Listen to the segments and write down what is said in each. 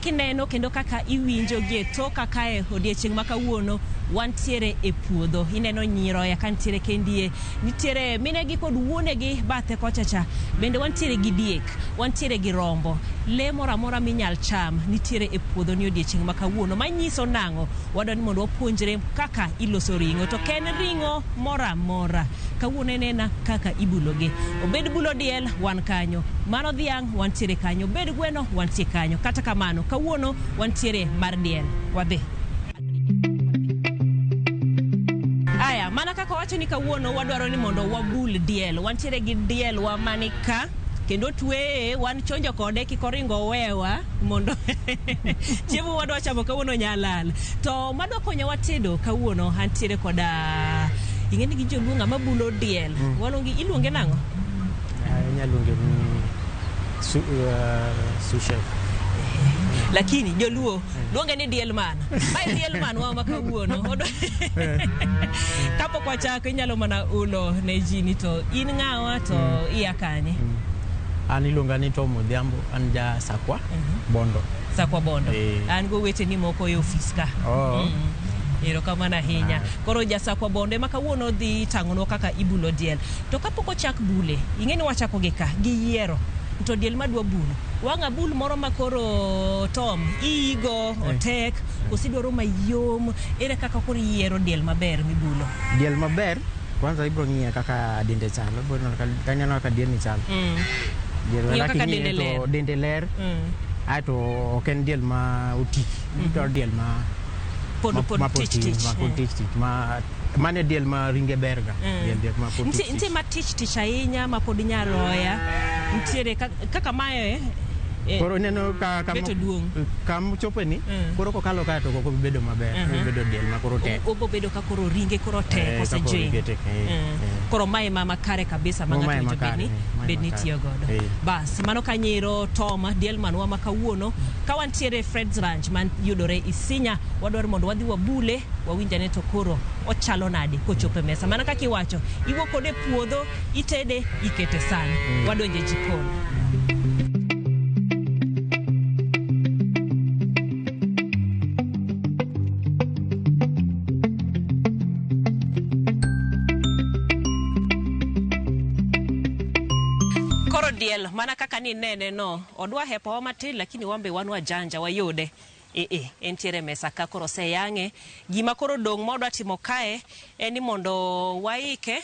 Kaka ineno kendo kaka iwinjo gie toka kae odiechieng' ma kawuono wantiere e puodho. Ineno nyiroya ka nitiere kendie, nitiere minegi kod wuonegi bathe kocha cha. Bende wantiere gi diek, wantiere gi rombo. Lee moro amora minyal cham nitiere e puodho ni odiechieng' ma kawuono. Manyiso nang'o? Wadwa ni mondo wapuonjre kaka iloso ring'o. To ok en ring'o moro amora. Kawuono enena kaka ibulogi. Obed bulo diel, wan kanyo. Mano dhiang', wantiere kanyo. Obed gweno, wantie kanyo. Kata kamano, kawuono wantiere mar diel. Wadhi. Aya, mana kaka wacho ni kawuono wadwaro ni mondo wabul diel. Wantiere gi dielwa mani ka kendo tweye wan chonjo kode kik oringo owewa mondo chiemo wadwa chamo kawuono nyalal. To madwa konyowa tedo kawuono antiere koda ing'e ni gi joluo ng'ama bulo diel. Waluongi iluonge nang'o? Inyalo luonge ni sous chef. Lakini joluo luonge ni diel man. Mae diel man wa ma kawuono. Kapok wachako inyalo mana ulo ne ji ni to in ng'awa to iya kanye? An iluonga ni Tom Odhiambo, an ja Sakwa, Bondo. Sakwa Bondo. An goweteni moko e ofis ka. Oh. Erokamano ahinya. Koro ja Sakwa Bondo ema kawuono dhi tang'onwa kaka ibulo diel. To kapok ochak bule, ing'e ni wachako gi ka, gi yiero. To diel madwa bulo. Wang' abul moro ma koro Tom, iigo, otek, koso idwaro mayom, ere kaka koro iyiero diel maber mibulo? Diel maber, kwanza ibro ng'iye kaka dende chalo. Ibro neno ka ineno kaka diel ni chalo. Diel Ng'iyo kaka kaka ing'iye dende to ler. dende ler. Aeto ok en diel ma oti. Idwaro diel ma Pod pod ma pod tich tin, tich. ma pod tich tich. Ma mano e diel ma ringe ber ga. Diel diel ma pod Nitie tich nitie tich. ma tich tich ahinya ma pod nyaroya. Nitiere kaka mae Koro ineno ka bet oduong'. kama ochope ni koro kokalo kae to ok obi bedo maber. Obiro bedo diel ma koro tek. Obo bedo ka koro ringe koro tek Ka koro osejing. ringe tek, Koro mae ma makare kabisa ma Mae ng'ato ma owinjo bed kare, ni mae bed ni makare. tiyo godo. Bas, mano kanyero Tom diel manwa ma kawuono. Ka wantiere Fred's Ranch man yudore Isinya, wadwaro mondo wadhi wabule, wawinj ane to koro ochalo nade kochopo e mesa. Mana kaka iwacho, iwuok kode e puodho, itede, ikete san. Wadonjo e jikon. Koro diel mana kaka ni nene no, odwa hepowa matin lakini wan be wan wajanja wayude. E entiere e mesa ka koro oseyang'e. Gima koro dong' ma wadwa timo kae en ni mondo waike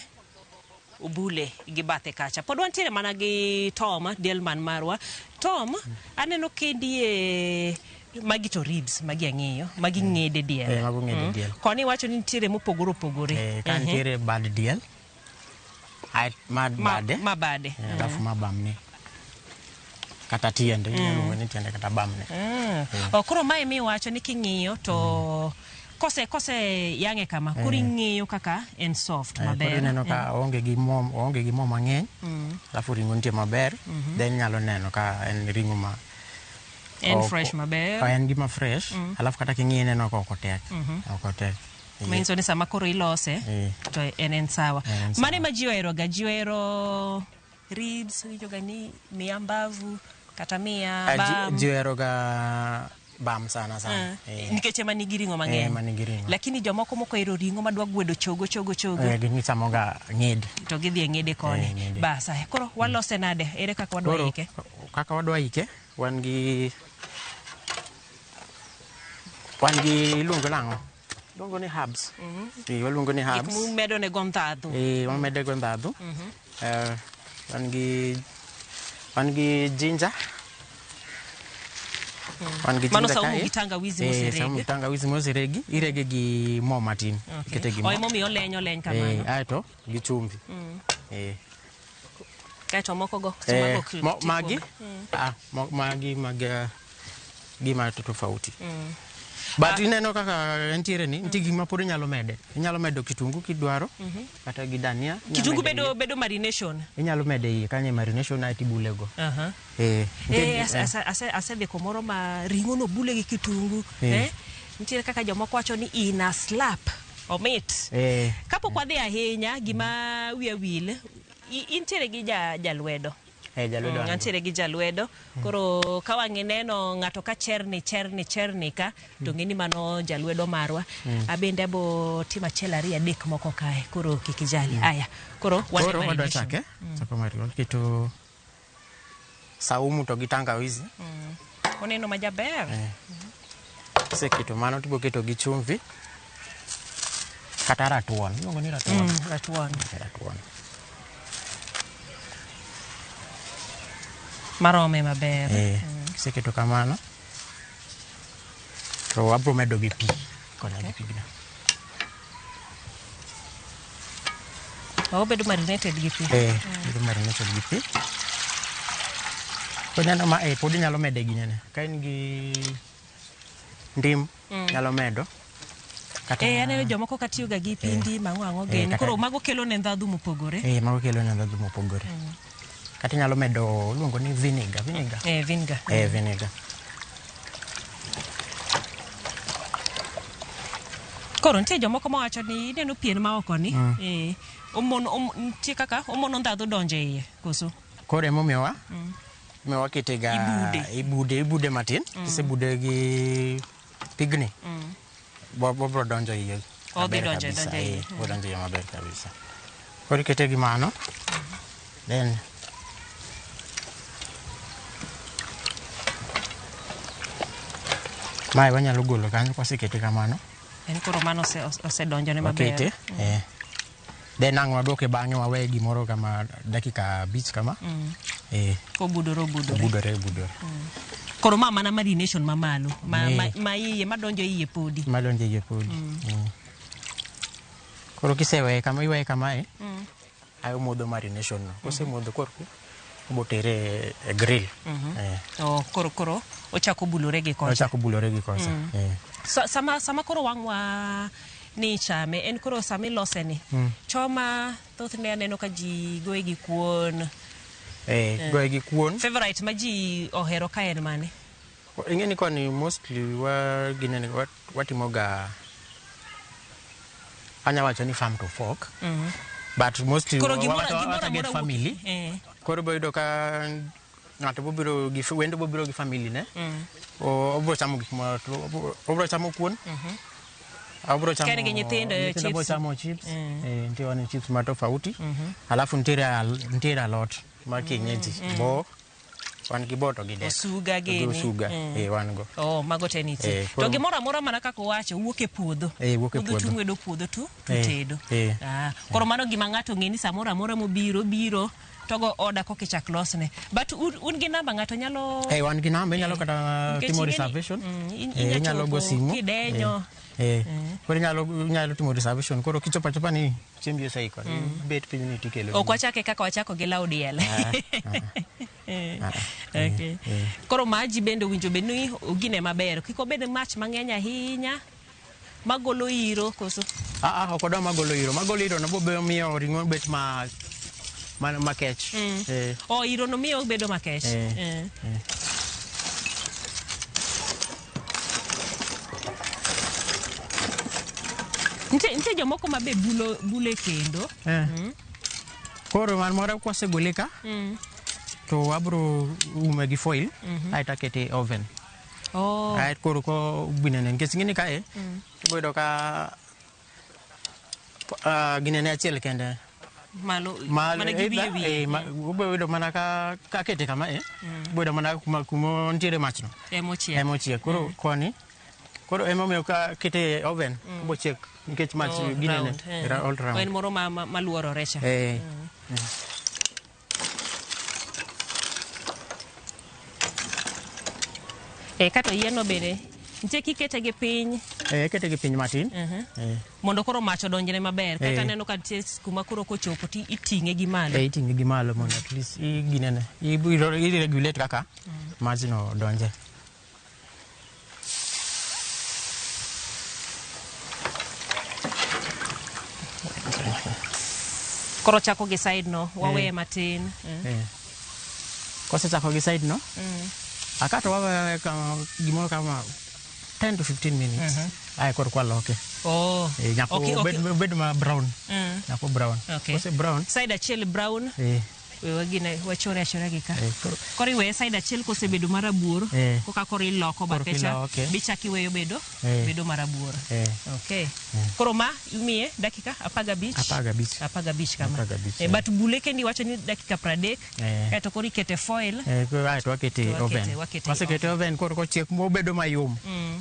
obule gi bathe kacha. Pod wantiere mana gi Tom, diel man marwa. Tom, aneno kendie magi to ribs, magi ang'eyo, magi ng'ede diel. Mago ng'ede diel. Koni iwacho ni nitiere mopogore opogore. Ka nitiere bad diel, ma bade. Ma bade. Alafu ma bamne. Kata tiende, inyalo luongo ni tiende kata bamne. Oh, koro mae miwacho ni king'iyo to kose yang'e kama, koro ing'iyo kaka en soft Koro maber. ineno ka oonge gi mo, oonge gi mo mang'eny. Alafu ring'o nitie maber. Then inyalo neno ka en ring'o ma En fresh maber. Ka en gima fresh, alafu kata king'iye ineno ka ok otek. Ok otek. Manyiso ni sama koro ilose to en sawa. En sawa. Mane ma ji ohero ga? Ji ohero ribs, winjo ga ni miya mbavu kata miya bam. Ji ohero ga bam sana sana. Nikech ema nigi ring'o mang'eny. Ema nigi ring'o. Lakini jomoko moko ohero ring'o madwa gwedo chogo chogo chogo. Gin gichamo ga ng'ede. To gidhi e ng'ede koni. Ng'ede. Bas, aya, koro walose nade? Ere kaka wadwa Koro, ike? kaka wadwa ike, wan gi iluongo nang'o? Iluongo ni herbs. Waluongo ni Gik herbs. mumedo ne go ndhadhu. Wamedo go ndhadhu. Wan gi ginger. Wan gi Mano ginger saumu kae. gi tangawizi moseregi. Saumu gi tangawizi moseregi. Irege gi mo matin. Ikete gi mo. Oh, emomiyo oleny oleny kamano. Aeto gi chumvi. Kaeto moko go, mago ok ti Magi? kuome. Magi mag gima to tofauti. But ineno kaka entiere ni, nitie gik ma pod inyalo mede. Inyalo medo kitungu kidwaro, kata gi dania. Inyalo Kitungu medo iye. bedo marination. Inyalo mede iye kanyo e marination aeto ibule go. Nitie Asedhi kumoro ma ring'o no bule gi kitungu. Nitiere kaka jomoko wacho ni ina slap. Omit. Kapok wadhi ahinya, gima wiya wil, intiere gi jalwedo. Eh, jalwedo an go. Antiere gi jalwedo. Koro ka wang' ineno ng'ato ka cherni cherni cherni ka to ng'e ni mano jalwedo marwa. Abende abo timo achiel ariyo adek moko kae. Koro kik ijali. Aya. Koro wan e Koro wadwa marination. chake. Chako marination. Keto saumu to gi tangawizi. Oneno majaber. Kiseketo mano to keto gi chumvi kata ratuon. Iluongo ni ratuon. Ratuon. Ratuon. Marome maber. Kiseketo kamano to wabro medo gi pi. Konya gi pigno. Obedo marinated gi pi. Bedo marinated gi pi. Koro ineno ma pod inyalo mede ginene. Ka in gi ndim nyalo medo. Kata Aneno jomoko ka tiyo ga gi pi ndim ang'o ang'o gini. Koro mago kelo ne ndhadhu mopogore. Mago kelo ne ndhadhu mopogore. Kata inyalo medo iluongo ni vinegar, vinegar. Vinegar. Vinegar. Koro nitie jomoko mawacho ni ineno pien ma oko ni. Omono nitie kaka omono ndhadhu donjo e iye koso? Koro emomiyo wa omiyo wakete ga Ibude. ibude matin. Kisebude gi pigni. Bobro donjo iye. Odhi maber donjo, kabisa. donjo iye. Bro donjo iye maber kabisa. Koro ikete gi mano. Then mae wanyalo golo kanyo kwasekete kamano. En koro mano osedonjone maber. Wakete. Then ang' waduoke bang'e wawe gimoro kama dakika 5 kama. Obudore, obudore. Obudore, obudore. Koro ma mana marination mamalo. Ma iye, madonjo iye podi. Madonjo iye podi. Koro kiseweye kama, iweye kamae, ae omodho marination no. Kosemodho koro obo tere e grill. Oh, koro ochako bulore gi kocha. Ochako bulore gi kocha. So, sama koro wang' wa ni chame, en koro sama ilose ni. Choma thothne aneno ka ji goye gi kuon. Goye gi kuon. Favorite ma ji ohero ka en mane? Ing'e ni koni mostly wa ginene, watimo ga, anya wacho ni farm to fork. But mostly Koro gimoro wa target amora wuok- family. Koro bo yudo ka ng'ato bobiro gi wendo bobiro gi family ne. Obro chamo gik ma obro chamo kuon. Obro chamo Ka en gi nyithindo, nyithindo bro chips. chamo chips. Nitie wan chips ma tofauti. Alafu nitiere alot ma kienyeji. Bo wan gi bo to gi dek. Osuga To gi gini. osuga. Wan go. Oh, mago te nitie. To Koro gimoro amora mana kaka owacho, wuok e puodho. Wuok e Puodho puodho. tung'wedo puodho tu, to tedo. Koro mano gima ng'ato ng'e ni samoro amora mobiro, biro to go order koka ichak losne. But un gi namba ng'ato nyalo Wan gi namba, inyalo kata Nikech timo ing'e ni reservation. inya Inyalo go chopo simu. kidenyo. Koro inyalo timo reservation. Koro kichopo achopa ni chiembi oseikore. Ibet piny ni tikelo. Ok wachake kaka wachako gi law diel. Okay. Koro maji bende owinjo bed ni ogine maber. Kik obed mach mang'eny ahinya magolo iro koso? Ok odwa magolo iro. Magolo iro no bo miyo ring'o bet makech. Oh, iro no miyo bedo makech. Nitie jomoko ma be bule kendo. Koro man moro kwasegole ka, to wabro ume gi foil, aeto akete e oven. Aeto koro ko ginene, nikech ing'e ni kae, ibiro yudo ka, ginene achiel kende. Malo, Malo, mana gi wiye either, wiye. Ubiro yudo mana ka akete kama, ubiro yudo mana kuma nitiere machno. Ema ochiek. Ema ochiek. Koro koni, koro emomiyo ka akete e oven, obiro chiek nikech mach Oh, ginene, round, all round. En moro maluorore cha. Kato yien no bende, nitie kikete gi piny. Ikete gi piny matin. Mondo koro mach odonjne maber. Kata aneno ka nitie kuma koro kochopo ti iting'e gi malo. Iting'e gi malo mondo at least iginene. I regulate kaka majno donje. Koro chako gi side no, waweye matin. Kosechako gi side no, akato wawe gimoro kama 10 to 15 minutes. Ae koro kwaloke. Nyaka obed ma brown. Nyaka brown. Kose brown. Side achiel brown. We wagine wachore achora gi ka. Eh, koro- Koro iweye side achiel kosebedo marabuor, Eh. koka koro iloko Koro bathe cha, iloke. bichak iweyo bedo, Eh. bedo marabuor. Eh. Okay. Koro ma imiye dakika 15. 15. 15 kama. 15, Eh, eh. but bule kendi iwacho ni dakika 30. Eh. Kaeto koro ikete foil. Eh, koro aeto wakete To wakete- oven. wakete e Wasekete oven koro kochiek mobedo mayom.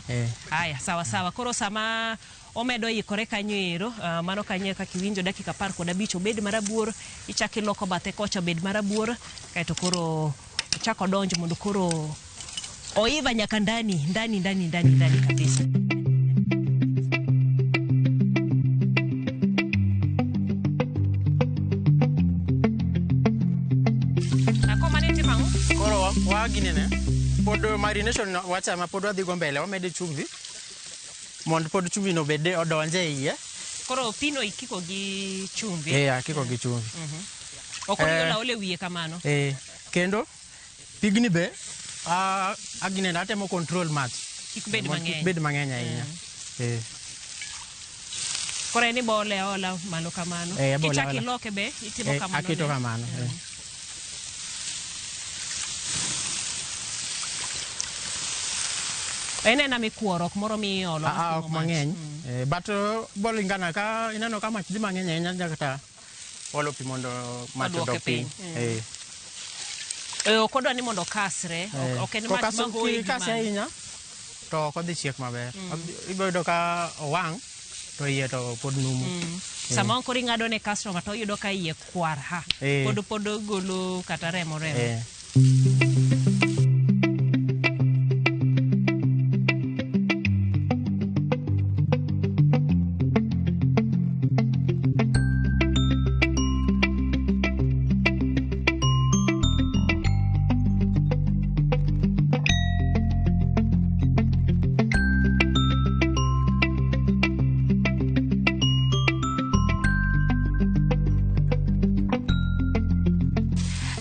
Eh. Aya, sawa sawa. Koro sama omedo ikore kanyo ero, mano kanyo kaka iwinjo dakika 15 obed marabuor, ichak iloko bathe kocha obed marabuor, kaeto koro ochak odonj mondo koro oiva nyaka ndani, ndani, ndani, ndani, ndani kabisa. Ako mane timo ang'o? Koro wa ginene pod marination no wachama pod wadhi go mbele wamede chumvi mondo pod chumvi no bede odonje e iye. Koro pino ikiko gi chumvi. Eh, akiko gi chumvi. Ok onego laol e wiye kamano. Eh, kendo pigni be aginene atemo control mach. Kik bed Mondo kik mang'eny. bed mang'eny ahinya. Eh. Koro en ibole aola malo kamano. Eh, abole Kichak aola. iloke be itimo Eh, kamano. aketo ne. kamano. Eh. En ena mikuoro, ok moro miolo. Ah, ah, mapimo ok mach. mang'eny. Eh, but bolingana ka ineno ka mach dhi mang'eny ahinya nyaka ta olo pi mondo mach Oduoke odok piny. piny. Eh. Eh, ok odwa ni mondo okasre. Ok, Eh, ok en mach kokaso- mahoye gi kikase malo. ahinya to ok odhi chiek maber. Ibiro yudo ka owang' to iye to pod numu. Sama koro ing'ado ne customer to oyudo ka iye kwar ha. Eh. Pod pod ogolo kata remo remo. Eh.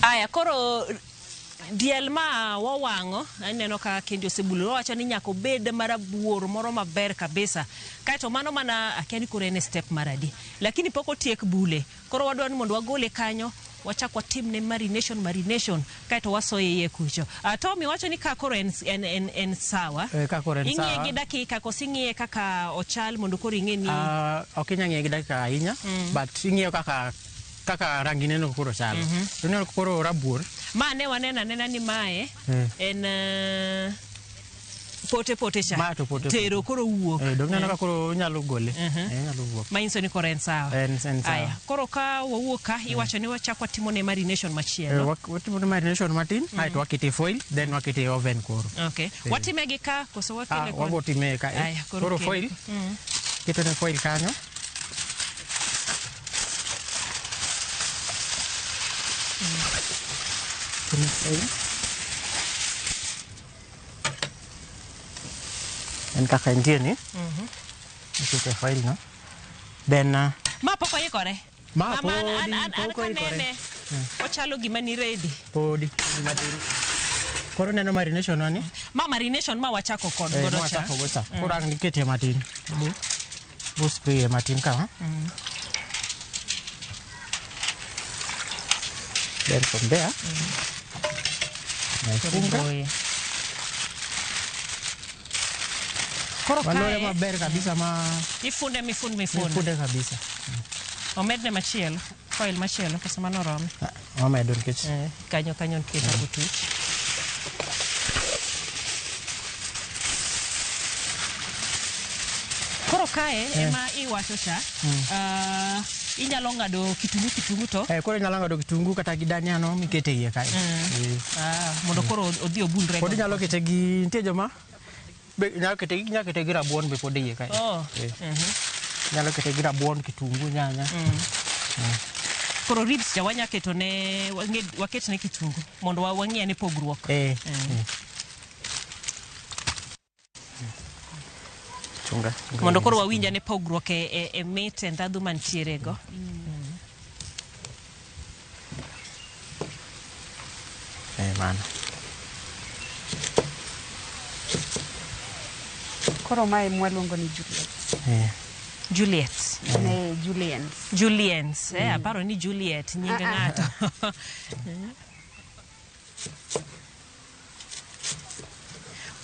Aya, koro diel ma wawang'o aneno ka kendi osebulo wawacho ni nyaka obed marabuor moro maber kabisa kaeto mano mana akia ni koro en e step mar adi lakini pok otiek bule koro wadwaro ni mondo wagole kanyo wachak watimne marination marination kaeto wasoye iye kucho. Tommy wacho ni ka koro en sawa. Eh, ka koro en ing'iye sawa. gi dakika koso ing'iye kaka ochal mondo koro ing'e ni Ok inyal ng'iye gi dakika ahinya, but ing'iyo kaka kaka rangi neno koro chalo. To ineno koro rabuor. Ma ne waneno anena ni mae Eh. en pote pote cha. Ma to pote Tero koro wuok. Eh, dong ineno ka koro inyalo gole. Eh, inyalo wuok. Manyiso ni koro en sawa. En sawa. Aya, koro ka wawuok ka iwacho ni wachak watimo ne marination Eh, machielo. watimo ne marination matin, aeto wakete foil, then wakete e oven koro. Okay. Watime gi ka koso wakele koni? Wabo time ka. Eh. Aya, koro Koro kel. foil. Keto ne foil kanyo. Keto ne foil. En kaka entie ni. Iketo e foil no. Then Ma pok oikore. Ma An- an- an pok oikore. kanene, ochalo gima ni ready. Podi matin. Koro neno marination no ni. Ma marination ma wachako kod Eh, godo cha. mwachako go cha. Koro ang' nikete matin. Bu spray e matin kama. Then from there, naifunga. Iboye. Koro Walore kae maber kabisa ma ifunde mifund mifund. ifunde kabisa. Omedne machielo. Foil machielo koso mano orome. Ah, wamedo nikech Eh, kanyo kanyo nitie kaka otuch. Koro kae ema iwacho cha. Inyalo ng'ado kitungu kitungu to Eh, koro inyalo ng'ado kitungu kata gi dania no mikete iye kae. Eh. Mondo koro odhi obulre. Pod inyalo kete gi nitie joma be nyalo kete gi nyalo kete gi rabuon be pod e iye kae. Oh. Eh. Nyalo kete gi rabuon, kitungu, nyanya. Koro ribs cha wanya keto ne waket ne kitungu mondo wang'i ane pogruok. Eh. Chunga. Mondo koro wawinj ane pogruok e mit e ndhadhu mantiere go. Eh, mano. Koro mae mwaluongo ni Juliet. Eh. Juliet. Ne Julians. Julians, aparo ni Juliet nying ng'ato.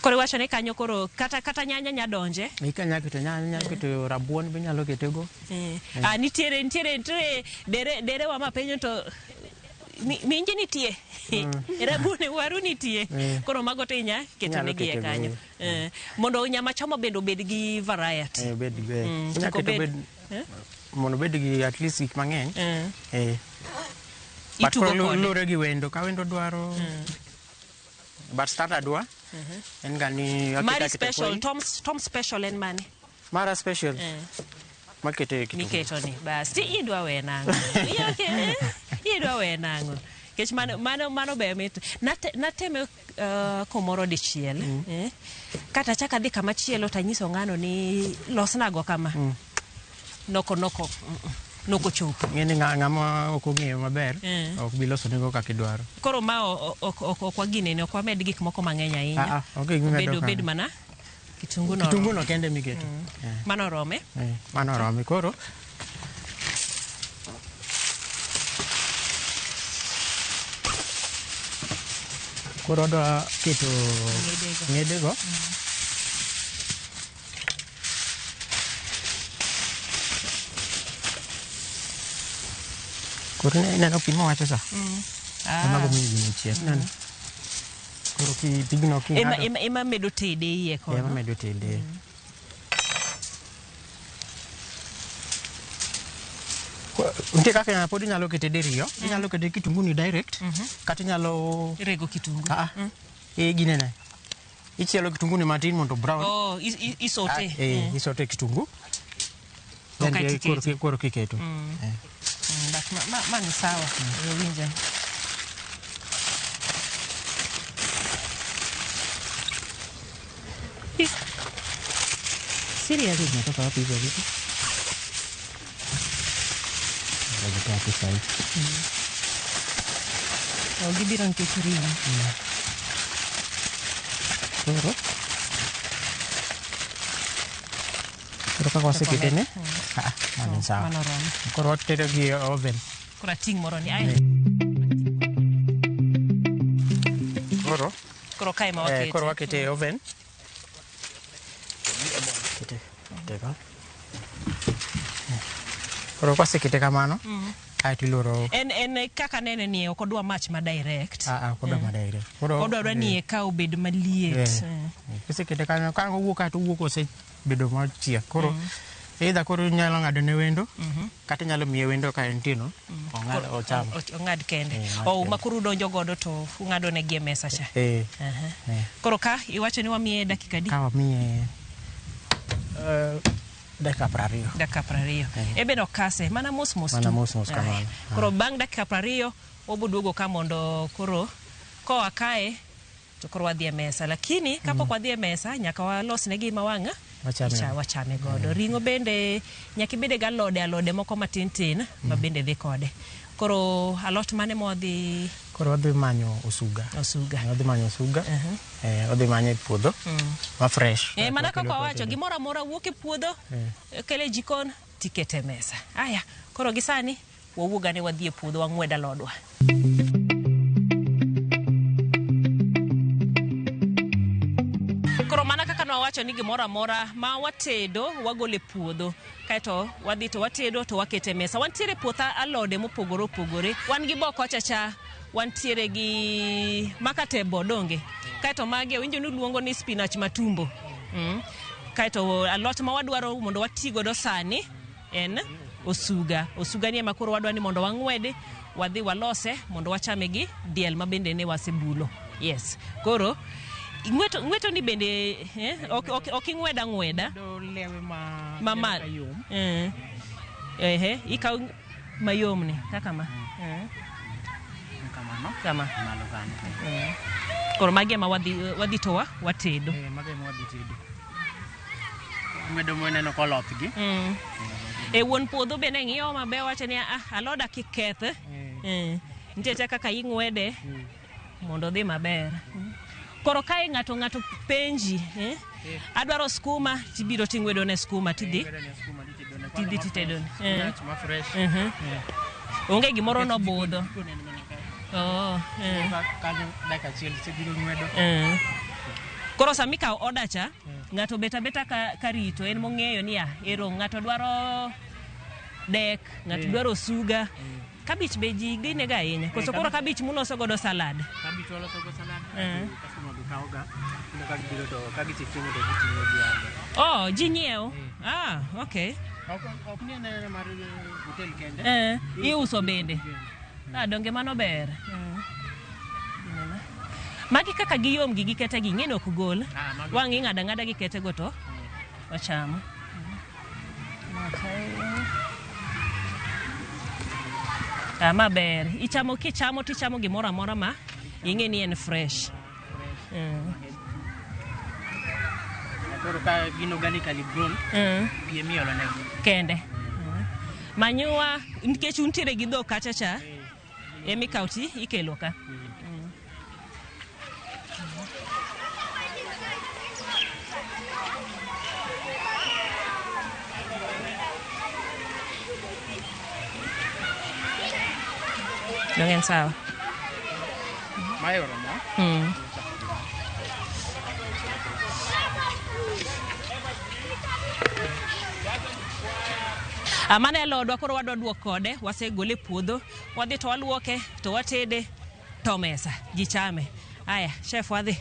Koro iwacho ni kanyo koro kata nyanya nya donje. Ika nya keto nyanya, nya keto rabuon be inyalo ketego. Ah, nitiere dere wa mapenjo to minji nitie. Rabuon waru nitie. Koro mago te inya keto Inyalo negi e ketego, kanyo. Mondo nyama choma bende obed gi variety. Obed gi inya kik keto obed- bed mondo obed gi at least gik mang'eny. But Itugo koro kode. luwore gi wendo ka wendo dwaro. But standard wa en ga ni aketa Mari aketa special, foil. Tom special en mane? Mara special. Makete kitungu. Miketo ni. Bas, ti idwa we nang'o? Okay, idwa we nang'o? Nikech mano ber mit. Nateme komoro dichiel. Kata achak adhi kama chielo tanyiso ng'ano ni losnago kama. Noko noko chopo. Ng'eni ng'ama ok ong'eyo maber ok bi loso nego kaka idwaro. Koro ma ok waginene, ok wamed gik moko mang'eny ahinya. Ah, ah, ok gik mimedo Obed kanyo. mana kitungu no. Kitungu no kende miketo. Mano orome. Mano orome koro. Koro odwa keto Ng'edego. ng'edego. Koro ineno pi mawacho cha? Ema go miyo gino chiek. Ineno? Koro pigno king'ado. Ema medo tede iye kono. Ema medo tede. Nitie kaka pod inyalo kete diriyo. Inyalo kete kitungu ni direct. Kata inyalo rego kitungu. Ah, ah. Ginene. Ichielo kitungu ni matin mondo brown. Oh, isote. Isote kitungu. Then Kaeto iketo. koro kiketo. But ma ni sawa. Winja. Seriously? Natoka wapi hizo vitu? Ngoja tu sahi. Oh, gibiro nikech ring'o. Koro. Koro kaka waseketene? Ah, mano sawa. Mano oromo. Koro watero gi e oven. Koro ating' moro ni. Ai. Koro. Koro kae ma wakete. Koro wakete e oven. Kete. Kete. Koro kwasekete kamano, kaeto iloro. En kaka nene ni ok odwa mach ma direct. Ah, ah, ok odwa ma direct. Koro Odwaro ni eka obed maliet. Kisekete kanyo, ka owuok kaeto owuok osebedo mochiek. Koro either koro inyalo ng'ado ne wendo, kata inyalo miye wendo ka entie no, ong'ad ocham. Ong'ad kende. Ong'ad Oh, ma kende. koro udonjo godo to ung'ado ne gi e mesa cha. Koro ka iwacho ni wamiye dakika adi? Ka wamiye dakika 20. Dakika 20. E bende ok kase, mana mos mos Mana tu. mos mos kamano. Aya. Koro bang' dakika 20 wabo duogo ka mondo koro koa kae to koro wadhi e mesa. Lakini kapok wadhi e mesa nyaka walos ne gima wang' Wachame. Wachame godo. Ring'o bende nyaka ibede gi alode moko matin tin ma bende dhi kode. Koro alot mane ma wadhi? Koro wadhi manyo osuga. Osuga. Wadhi manyo osuga. Wadhi manyo e puodho. Ma fresh. Mana Wakelo kaka wawacho, tedo. gimoro amora wuok e puodho, kele jikon, tikete e mesa. Aya, koro gi sani wawuog ane wadhi e puodho wang'wed alodwa. Koro mana kaka nwawacho ni gimoro amora ma watedo wagolo e puodho, kaeto wadhi to watedo to wakete e mesa. Wantiere puoth alode mopogore opogore. Wan gi bo kocha cha, wantiere gi makate bo donge. Kaeto magi awinjo ni uluongo ni spinach matumbo. Kaeto alot ma wadwaro mondo wati godo sani en osuga. Osuga ni ema koro wadwa ni mondo wang'wedi, wadhi walose mondo wachame gi diel ma bende ne wasebulo. Yes. Koro ng'weto ni bende, ok ing'wed ang'weda. Do lewe ma Ma neno ka yom. Ehe, ikaw mayom ni kaka ma. Kamano. Kama. Malo kanyo. Koro magi ema wadhi to watedo. Mago ema wadhi tedo. Ng'wedo moneno koloth gi. Wuon puodho bende ng'iyo maber wacho ni ah, aloda kik keth. Nitie te kaka ing'wede mondo odhi maber. Koro kae ng'ato penji, Adwaro skuma tibiro ting'wedo ne skuma tidhi. Tidhi titedone. Spinach ma fresh. Onge gimoro nobudho. Jikon en mana ka. Oh, eh. Kanyo dakika achiel isebiro ng'wedo. Koro sama ikawo order cha, ng'ato bet abeta ka rito en mong'eyo niya, ero ng'ato dwaro dek, ng'ato dwaro osuga. Kabich be ji ginega ahinya. Koso koro kabich muloso godo salad. Kabich waloso go salad. Customer be kawo ga. Kendo ka gibiro to ka gisechiemo to giting'o giago. Oh, ji nyiewo. Ah, okay. Ok ni en aena mar hotel kende. Iuso bende. Ah, donge mano ber. Magi kaka giyom gi gikete gi ing'e ni ok gol. Ah, mago- Wang' ing'ado ang'ada gi kete go to wachamo. Okay. Ah, maber. Ichamo kichamo tichamo gimoro amora ma ing'e ni en fresh. Koro ka gin organically grown, pi emiolo negi. Kende. Manyiwa nikech untiere gi dhok kacha cha emikawo ti ikelo ka. Dong en sawa. Mae oromo. Ah, mano e alodwa koro wadwa duok kode wasegole e puodho wadhi to waluoke to watede to mesa ji chame aya chef wadhi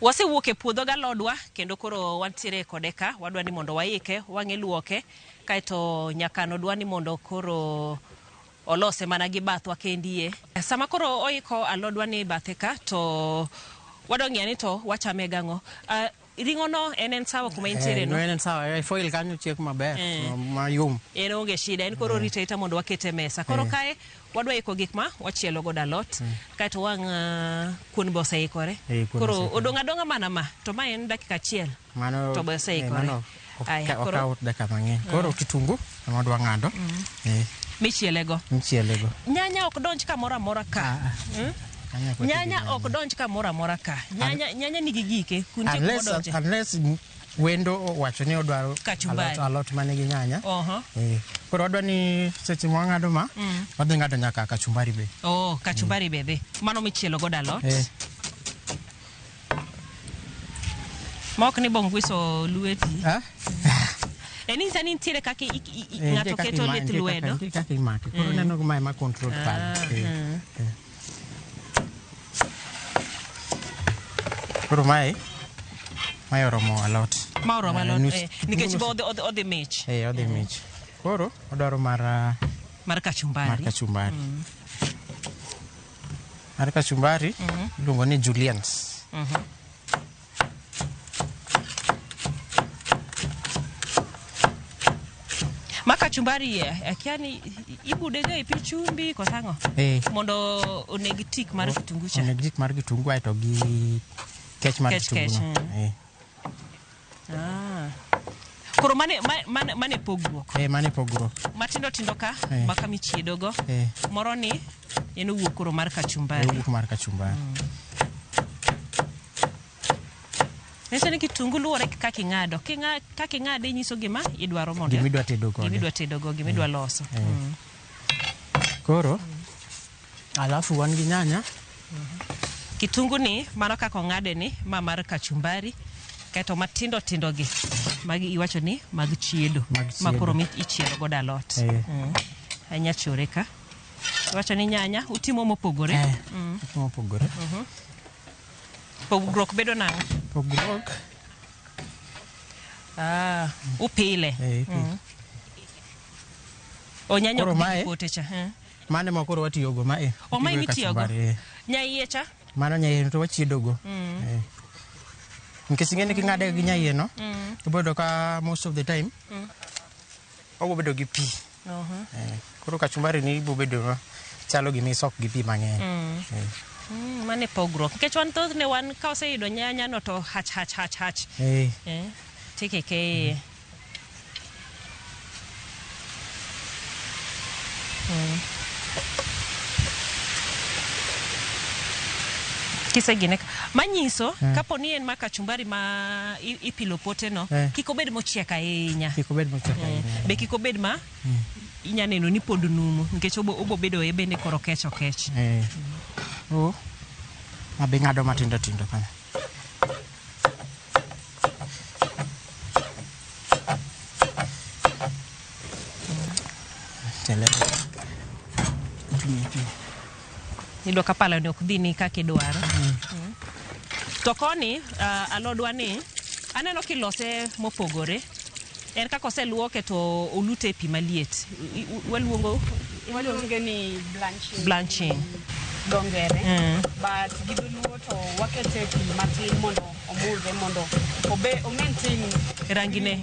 wasewuok e puodho galodwa kendo koro wantiere kode ka wadwa ni mondo waike wang'e luoke kaeto nyakano dwa ni mondo koro olose mana gi bathwa kendie. Sama koro oiko alodwa ni bathe ka to wadwa ng'iyo ni to wachame gang'o. Ring'o no en sawa kuma intiere no? En sawa, foil kanyo chiek maber, mayom. En onge shida, en koro rito arita mondo wakete e mesa. Koro kae wadwa iko gik ma wachielo godo alot, kaeto wang' kuon be oseikore. Kuon Koro oseikore. odong' adong'a mana ma, to ma en dakika achiel. Mano, To be oseikore. mano Aya, koro- okawo dakika mang'eny. Koro kitungu ema wadwa ng'ado. Michielego. Michielego. Nyanya ok donj kamoro amora ka. Nyanya ok Nyanya donj. ok donj kamoro amora ka. Nyanya nigi gike, kuntie kuma Unless, odonje. unless wendo owacho ni odwaro Kachumbari. alot manigi nyanya. Oho. Koro wadwa ni seche ma wang'ado ma, wadhi ng'ado nyaka kachumbari be. Oh, kachumbari be dhi. Mano michielo godo alot. Ma ok ni bongwiso lweti. Ah? En ni nitiere kaka ng'ato Nitie kaka keto lith lwedo. Nitie kaka imake. Koro neno ma ema control pala. Koro mae oromo alot. Ma oromo alot. Nikech nus- bo odhi mich. Odhi mich. Koro odwaro mar Mar kachumbari. Mar kachumbari. Mar kachumbari iluongo ni juliennes. Ma kachumbari akia ni ibude ga e pi chumbi koso ang'o? Mondo oneg tik mar kitungu cha. Oneg tik mar kitungu aeto gi kech mar Kech, kitungu kech, no. Koro mane pogruok? Mane pogruok. Matindo tindo ka, maka michiedogo. Moro ni en owuok koro mar kachumbari. Owuok mar kachumbari. Nyiso ni kitungu luwore gi kaka ing'ado. Kaka ing'ade inyiso gima idwaro mondo Gima idwa tedo godo. Gima idwa tedo go, gima idwa loso. Koro, alafu wan gi nyanya. Kitungu ni, mano kaka ong'ade ni, ma mar kachumbari. Kaeto matindo tindo gi, magi iwacho ni mag chiedo. Mag Ma koro chiedo. ichielo godo alot. Anya chore ka. Iwacho ni nyanya, utimo mopogore. Utimo mopogore. Pogruok bedo nang'o? Pogruok. Upile. Ipile. O nyanya Koro ok dhi mae pote cha. Mane ma koro watiyogo mae. O mae Watiyogo e mitiyogo? kachumbari, Nyaiye cha? Mano nyaiye to wachiedogo. Nikech ing'e ni king'ade gi nyaiye no, ibiro yudo ka most of the time, obiro bedo gi pi. Koro kachumbari ni ibiro bedo ma chalo gima isok gi pi mang'eny. Mane pogruok. Nikech wan thothne wan ka oseyudo nyanya no to hach, hach, hach, hach. Tikike iye. Kisegine manyiso kapo ni en ma kachumbari ma ipilo pote no, kik obed mochiek ahinya. Kik obed mochiek ahinya. Be kik obed ma inya neno ni pod numu nikech obo bedo e bende koro kech okech. Oh. Mabe ng'ado matindo tindo kama. Tele. Iyudo ka pala ni ok dhi ni kaka idwaro. To koni alodwa ni aneno kilose mopogore. En kaka oseluoke to olute e pi maliet. Waluongo Waluonge ni blanching. Blanching. Dongere. But gi dholuo to wakete pi matin mondo omudhe mondo obe o maintain Rangine.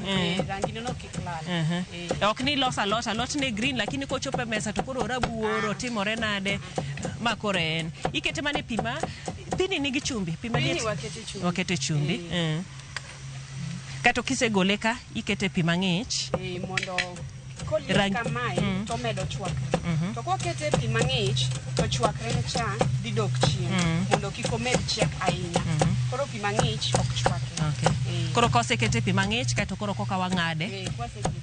Rangine no kik lal. Ok ni los alot, alot ne green lakini kochopo e mesa to koro rabuor otimore nade ma koro en. Ikete mana e pi ma pini nigi chumbi, pi maliet. Pini wakete chumbi. Wakete chumbi. Kato kisegole ka ikete pi mang'ich. Mondo koliet kamae to omedo chwakre. To kwakete pi mang'ich to chwakre ne cha dhi dok chien mondo kik omed chiek ahinya. Koro pi mang'ich ok chwake. Koro kosekete pi mang'ich kaeto koro koka wang'ade,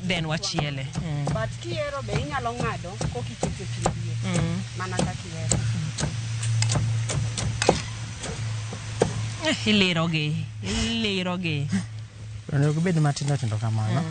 then wachiele. But kihero be inyalo ng'ado kokikete pi maliet. Mana kaka ihero. Ilirogi, ilirogi. Onego gibed matindo tindo kamano.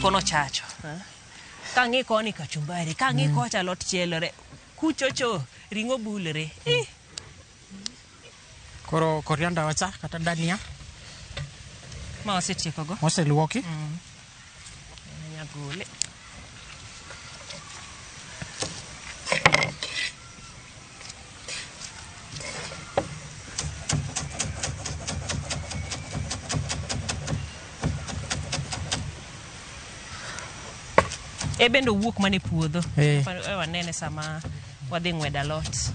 Kono chacho. Kang'i koni kachumbari, kang'i kocha alot chielore, kuchocho ring'o bulore. Koro korianda wacha kata dania ma osetiekogo. Oseluoki. Nyagole. E bende owuok mana e puodho. Wanene sama wadhi ng'wedo alot.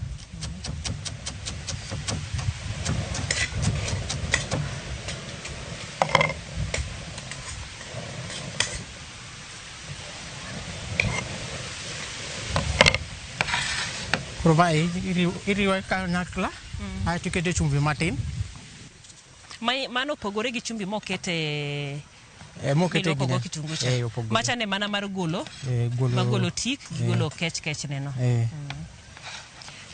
Koro mae iriwe kanyakla, aeto ikete chumbi matin. Mano opogore gi chumbi mokete Mokete miluoko go kitungu cha. Macha ne mana mar golo, mar golo tik, golo kech kech neno.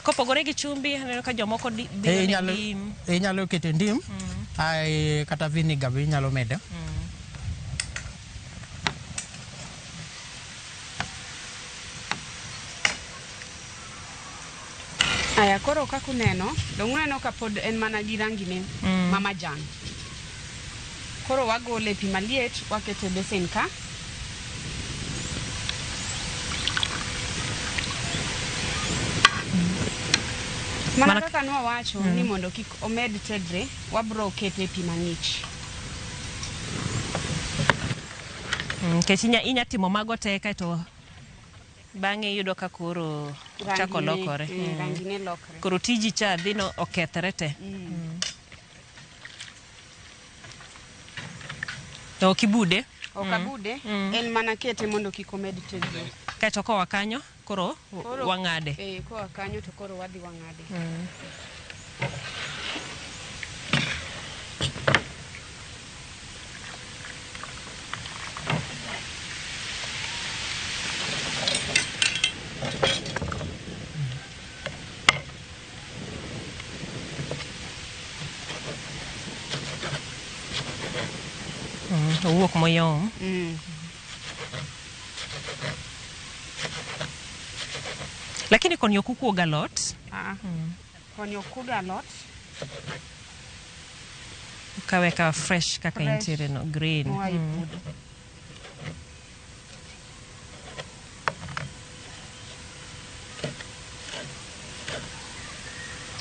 Kopogore gi chumbi, aneno ka jomoko dhi ne ndim. Inyalo kete ndim, kata vinegar be inyalo medo. Aya, koro kaka uneno, dong' uneno ka pod en mana gi rangine ma majan. Koro wagole pi maliet, wakete e besen ka. Mana kaka nwawacho ni mondo kik omed tedre, wabro kete e pi mang'ich. Nikech inya timo mago te kaeto bang'e iyudo ka koro chako lokore. Rangine lokre. Koro tiji cha dhi no okethre te. To ok ibude? Ok abude, en mana kete mondo kik omed tegno. Kaeto koa kanyo, koro wang'ade. Koa kanyo to koro wadhi wang'ade. Owuok mayom. Lakini koni ok ukuog alot? Koni ok kuog alot. Kawe ka fresh kaka entiere no, green. Moa e puodho.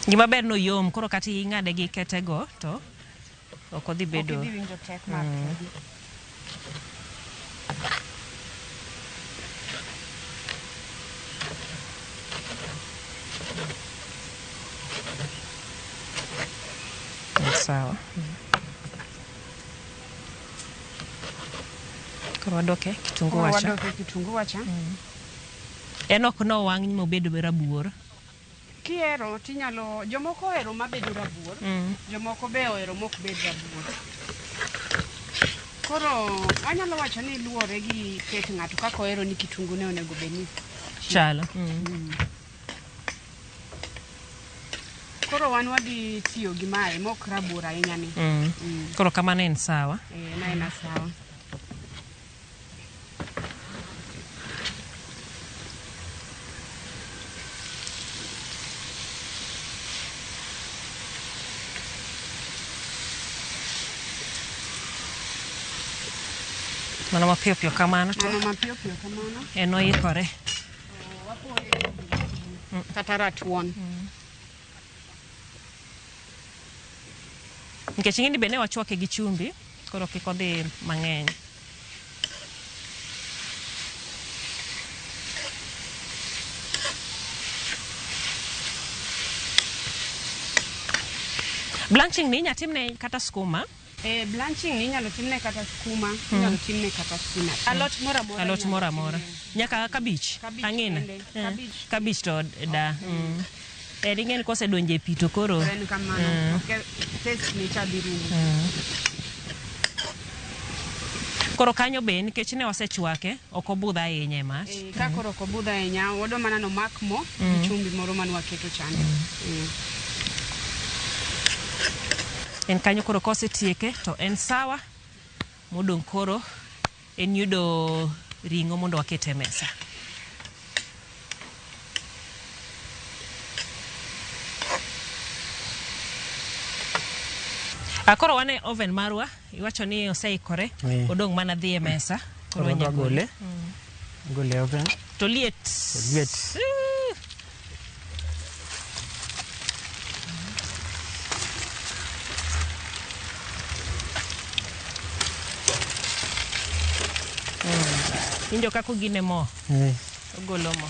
Gima ber no yom, koro kata ing'ade gi ketego to ok odhi Ok bedo. idhi winjo tek mar tedo. Sawa. Koro wadoke kitungu Koro wacha. wadoke kitungu wacha. En ok nowang' mobedo rabuor. Kihero tinyalo, jomoko ohero mabedo rabuor, jomoko be ohero mok bed rabuor. Koro anyalo wacho ni luwore gi ket ng'ato kaka ohero ni kitungu ne onego bed ni Chalo. Koro wan wadhi tiyo gi mae mok rabuor ahinya ni. Koro kamano en sawa. Eh, na ena sawa. Mano mapiyo piyo kamano to Mano mapiyo piyo kamano. en oikore. Kata ratuon. Nikech ing'e ni be ne wachwake gi chumbi, koro kik odhi mang'eny. Blanching ni inya timne kata skuma, Eh, blanching ni inyalo timne kata skuma, inyalo timne kata spinach. Alot moro amora. alot inyalo moro amora. timne. Nyaka kabich, Kabich ang'ina. bende, kabich. Kabich to da. En ing'e ni kosedonjo e pi to koro To en kamano. Ok taste ne cha dhi rumo. Koro kanyo be nikech ne wasechwake, ok obudh ahinya e mach. Eh, ka koro ok obudh ahinya, wadwa mana nomak mo gi chumbi moro mane waketo chande. En kanyo koro kosetieke to en sawa. Modong' koro en yudo ring'o mondo waket e mesa. Koro wan e oven marwa, iwacho ni oseikore, odong' mana dhi e mesa. Koro wadwa gole. Gole e oven. To liet. To liet. Winjo kaka ogine mo. Ogolo mo.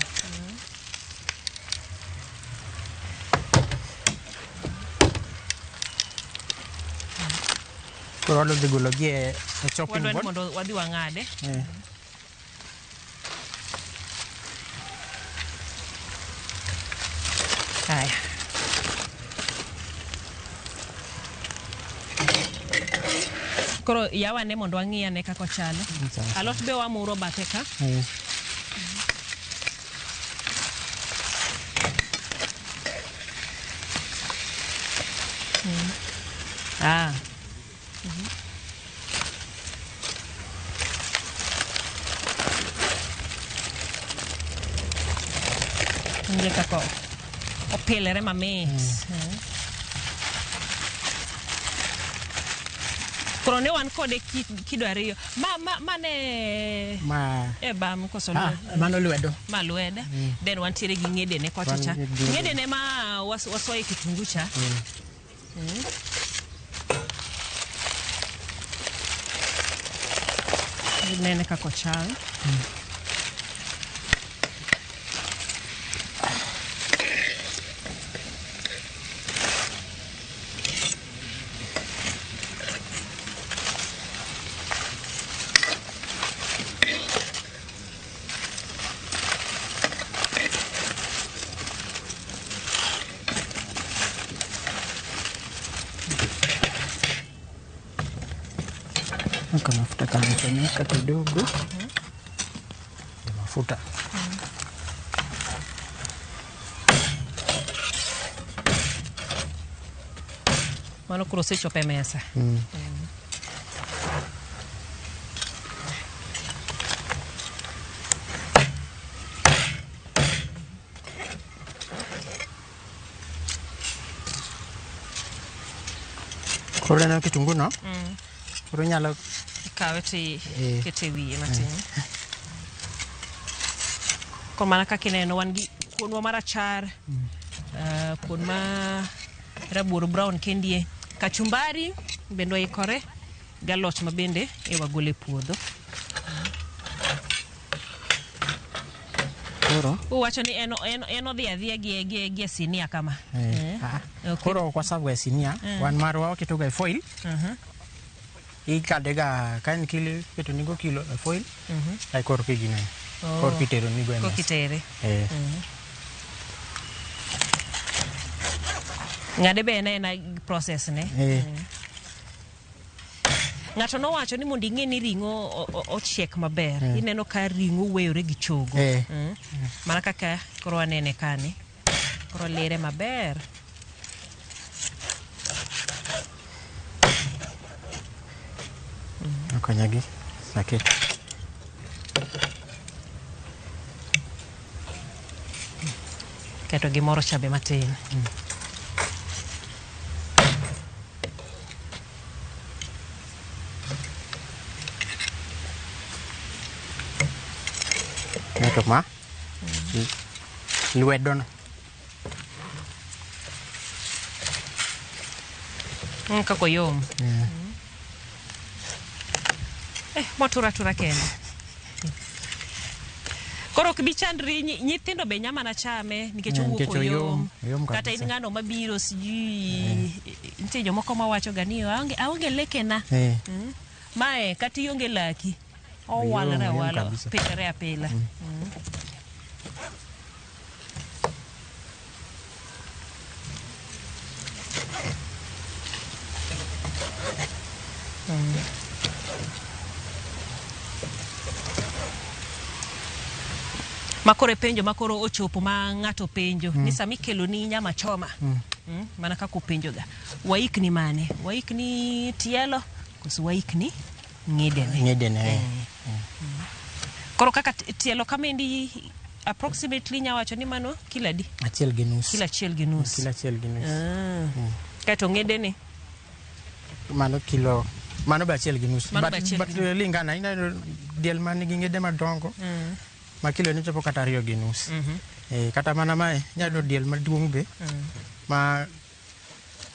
Koro wadwa dhi golo gi e chopping Wadwa ni board. mondo wadhi wang'ade. Haya. Koro yawane mondo wang'i ane kaka ochalo. Sawa. Alot be wamuro bathe ka. Winjo kaka opilore mamit. Koro ne wan kode kido ariyo. Ma ne Ma e bam koso mano lwedo. Ma lwedo. Then wantiere gi ng'edene kocha cha. Wan gi ng'edene. Ng'edene ma wasoye kitungu cha. Nene kaka ochal. Weka mafuta kamechemka kidogo. Ya mafuta. Mano koro osechopo e mesa. Koro neno kitungu no. Koro inyalo Ikawe to ikete e wiye matin. Koro mana kaka ineno wan gi kuonwa marachar. Kuon ma rabuor brown kendie. Kachumbari bende oikore galot ma bende e wagolo e puodho. Koro Uwacho ni en odhi adhiya gi e sinia kama. Eh. Koro ok waserve e sinia, wan marwa waketo ga e foil. Ikade ga ka en kilo iketo nigo kilo e foil. Ai koro kigine. Koro kitero nigo e mesa. Kokitere. Ng'ade be en aena process ne. Ng'ato nowacho ni mondo ing'e ni ring'o ochiek maber. Ineno ka ring'o weyore gi chogo. Mana kaka koro wanene kani. Koro lere maber. Okonya gi aketo. Keto gimoro cha be matin. Keto ma. Lwedo no. Kaka oyom. Motura tura kende. Koro ok bi chandri, nyithindo be nya mana chame nikech owuok Nikech oyom. Oyom Kata in kabisa. ng'ano mabiro sijui nitie jomoko mawacho ga ni aonge lekena. Mae kata ionge laki. Owalore Oyom awala, kabisa. pilore apila. Makoro e penjo makoro ochopo ma ng'ato penjo ni sama ikelo ni nyama choma mana kaka openjoga waikni mane, waikni tielo koso waikni ng'idene? Ng'idene. Koro kaka tielo kamendi approximately nya wacho ni mano kilo adi? 1.5. Kilo 1.5. Kilo 1.5. Kaeto ng'idene? Mano kilo mano be 1.5. Mano But, be achiel but gi nus. lingana ineno diel man nigi ng'ede madongo ma kilo ne chopo kata 2.5. Kata mana mae inyalo yudo diel maduong' be ma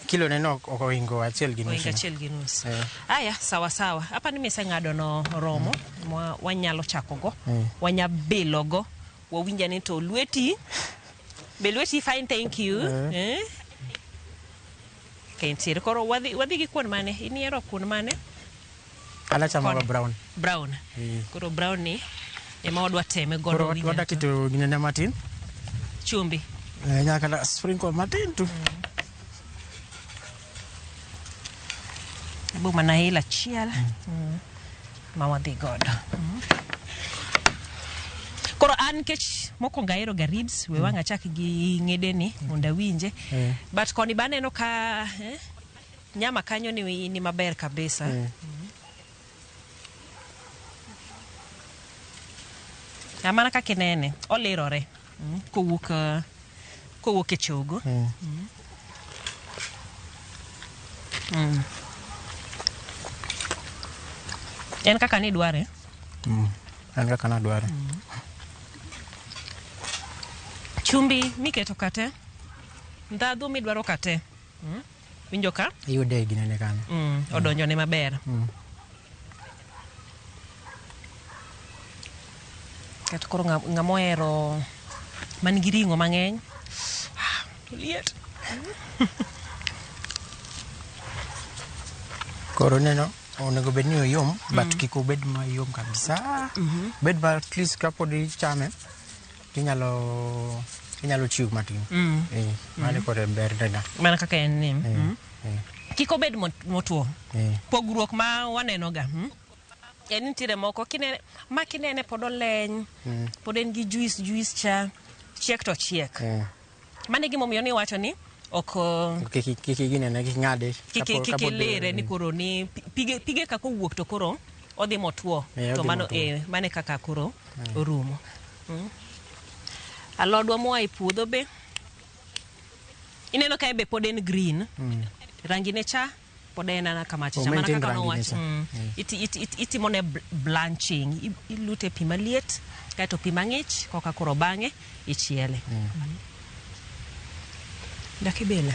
kilo ne no ok ohingo 1.5. Ohingo 1.5. Eh. Aya, sawa sawa. Apa ni miseng'ado no romo ma wanyalo chako go. Wanya bilo go. Wawinja ni to lweti. Be lweti fine, thank you. Ka entiere. Koro wadhi gi kuon mane? Iniero kuon mane? An achamo ga Koni. brown. Brown. Eh. Koro brown ni ema wadwa teme godo. Koro winja wadwa to. keto ginene matin. Chumbi. Nyaka kata sprinkle matin tu. Bu mana ila achiel ma wadhi godo. Koro an nikech mokwongo ahero ga ribs, we wang' achak gi ng'edeni mondo awinje. Eh. But koni be aneno ka nyama kanyo ni maber kabisa. Ah, mana kaka inene, olirore kowuok e chogo. En kaka nidware. En kaka nadware. Chumbi miketo kate, ndhadhu midwaro kate. Winjo ka? Iyude e ginene kanyo. Odonjone maber. Kato koro ng'ama ohero man gi ring'o mang'eny. Ah, to liet. Koro neno onego bed ni oyom but kik obed mayom kabisa. Bed ma at least kapod ichame inyalo chew matin. Mano koro e berne ga. Mana kaka en ni. Eh. Kik obed motwo. Eh. Pogruok ma waneno ga. En nitiere moko kinene, ma kinene pod oleny, pod en gi juice juice cha, chiek to chiek. Mano e gimomiyo ni iwacho ni ok Kik ginene kik ng'ade. Kik kik ilire ni koro ni pige kaka owuok to koro odhi motwo. Eh, to odhi mano motwo. Mano e kaka koro orumo. Alodwa moa e puodho be ineno ka be pod en green. Rangi ne cha pod en ana kamacha cha. O Mana maintain kaka rangi ne nowacho. cha. Itimo ne blanching. Ilute pi maliet, kaeto pi mang'ich, koka koro bang'e ichiele. Dak ibile.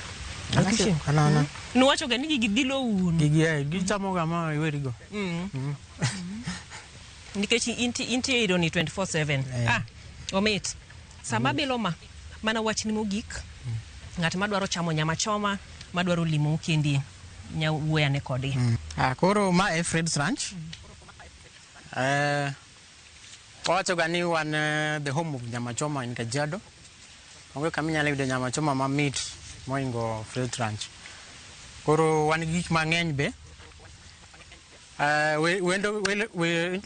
An ana Nuwacho ga ni gigi dhilo un. Gigi gichamo ga ma iwerigo. Nikech intie iro ni 24/7. Eh. Ah, omit. Sama bilo ma, mana wachni mogik. Ng'at madwaro chamo nyama choma, madwaro limo kendi, nya wuoyane kodgi. Ah, koro ma e Fred's Ranch. Wawacho ga ni wan the home of nyama choma in Kajiado. Onge kama inyalo yudo nyama choma mamit moingo Fred's Ranch. Koro wan gi gik mang'eny be. Wendo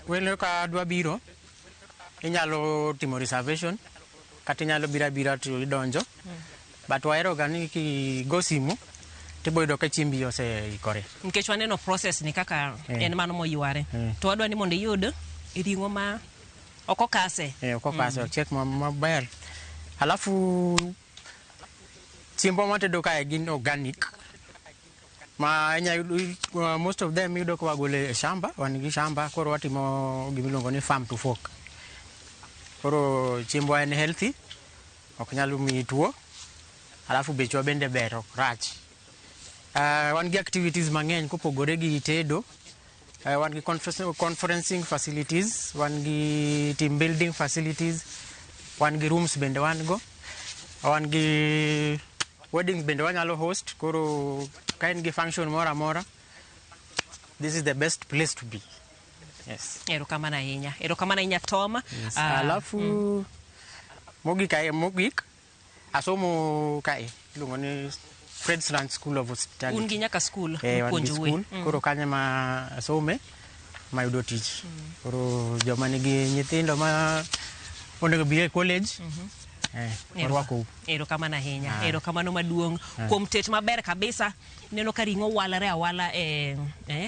welo ka dwa biro, inyalo timo reservation kata inyalo biro abira to idonjo. But wahero ga ni kigo simu tibo yudo ka chiembi oseikore. Nikech waneno process ni kaka en mano moyware. To wadwa ni mondo iyud ring'o ma ok okase. Eh, ok okase, ochiek maber. Alafu chiembwa mwatedo kae gin organic. Ma inya yudo, most of them iyudo ka wagolo e shamba, wan gi shamba, koro watimo gimiluongo ni farm to fork. Koro chiembwa en healthy, ok nyal miyi tuo, alafu bechwa bende ber, ok rach. Wan gi activities mang'eny kopogore gi tedo. Wan gi conferencing facilities, wan gi team building facilities, wan gi rooms bende wan go. Wan gi weddings bende wanyalo host, koro ka in gi function moro amora, this is the best place to be. Yes. Erokamano ahinya. Erokamano ahinya, Tom. Yes. Ah, Alafu mogik ae mogik asomo kae iluongo ni Fred's Ranch School of Hospitality. Un gi nyaka school Eh, wan gi mipuonjoue. school. Koro kanyo ma asome mayudo tich. Koro joma nigi nyithindo ma onego bi e college, warwakou. Erokamano ahinya. Ah. Erokamano maduong' kuom tet maber kabisa. Neno ka ring'o walare awala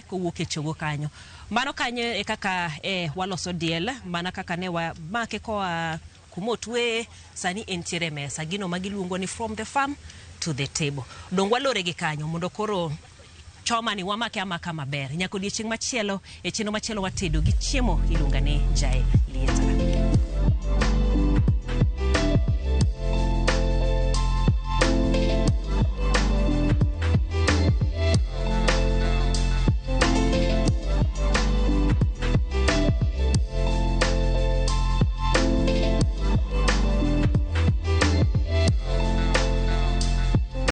kowuok e chogo kanyo. Mano kanyo e kaka waloso diel, mana kaka ne wamake koa kuma otweye, sani entiere e mesa. Gino ma giluongo ni from the farm to the table. Dong walore gi kanyo mondo koro choma ni wamake amaka maber. Nyaka odiechieng' machielo e chenro machielo watedo gi chiemo iluongo ni Jael Lieta.